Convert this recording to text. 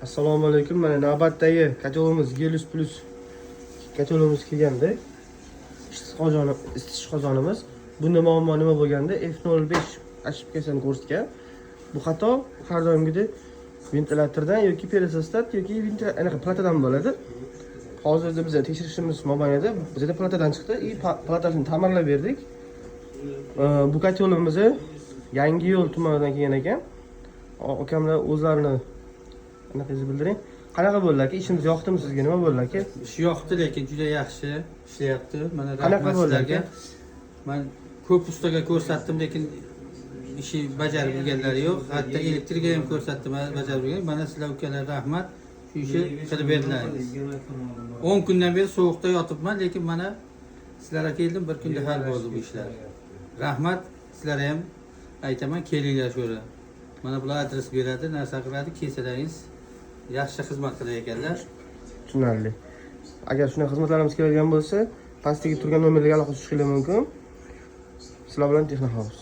Assalomu alaykum. Mana navbatdagi котёл imiz, Gelius Plus котёл imiz kelganda. Isitish qozonimiz. Bunda muammo nima bo'lganda, F05 ошибка sini ko'rsatgan. Bu xato har doimgidek ventilyatordan yoki pressostat yoki anaqa platadan bo'ladi. Hozirda biz tekshirishimiz mobaynida bizda platadan chiqdi и platasini ta'mirlab berdik. Bu котёл imiz Yangiyo'l tumanidan kelgan ekan. Akamlar o'zlarini anaqangizni bildiring. Qanaqa bo'ldi, aka? Ishimiz yoqdimi sizga? Nima bo'ldi, aka? Ish yoqdi, lekin juda yaxshi ishlayapti. Mana, Qanaqa rahmat bo'ldi, sizlarga. Aka? Man ko'p ustaga ko'rsatdim, lekin ishi bajarib bilganlari yo'q. Hatto elektrikga ham ko'rsatdim, bajarib bilgan. Mana sizlar, ukalar, rahmat. Shu ishni qilib berdilaringiz. 10 kundan beri sovuqda yotibman, lekin mana sizlarga keldim, bir kunda hal bo'ldi bu ishlar. Rahmat, sizlarga ham aytaman, kelinglar shu yerga. Mana bular adres beradi, narsa qiladi, kelsalaringiz yaxshi xizmat qilar ekanlar. Tushunarli. Agar shunday xizmatlarimiz keladigan bo'lsa, pastdagi turgan nomerlarga aloqa tutishingiz mumkin. Sizlar bilan Texno House.